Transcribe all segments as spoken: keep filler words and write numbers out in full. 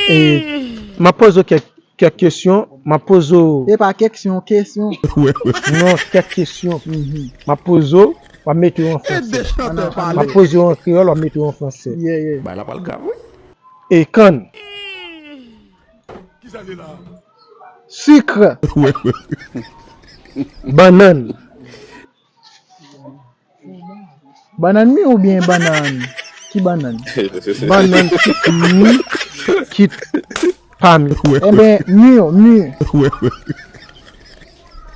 E, m ap poze w kèk, kèk kesyon. M ap poze w, E pa keksyon, kesyon. Non, kèk kesyon. M ap poze w, w ap mete yo an fransè. M ap poze w an kreyòl, w ap mete yo an fransè. Yeah, yeah. Bay la pral grav, wi. E kann. Sik. Bannann. Bannann mi oubyen bannann? Ki bannann? Bannann kit mi, kit pa mi. Enben, mi, mi.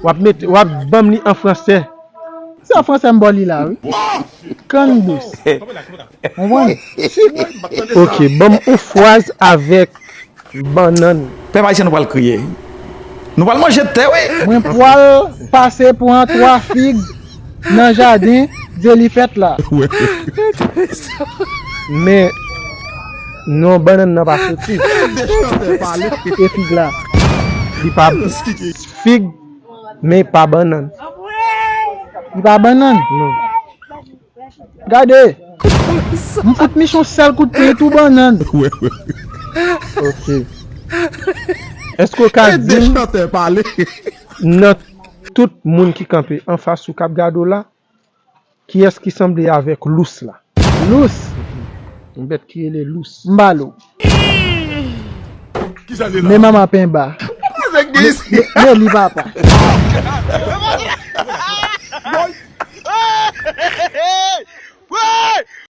W ap mete, w ap ban m li an fransè. Se an fransè m ba w li la, wi. Kann dous. Konprann? Ok, ban m yon fraz avèk bannann. Pèp ayisyen, nou pral kriye. Nou pral manje tè, wi. Mwen pral pase pran twa fig nan jaden Dyelifèt la. Men, non, bannann nan pa soti. E fig la. Li pa fig, men pa bannann. Li pa bannann. Non. Gade. M fout Michon sèl kout pye tou bannann. Ok. Èske w ka di m, nan tout moun ki kanpe anfas ou k ap gade w la, kiyès ki sanble avèk lous la? Lous. Yon bèt ki rele lous. M balo. Men manman penba. Men li papa.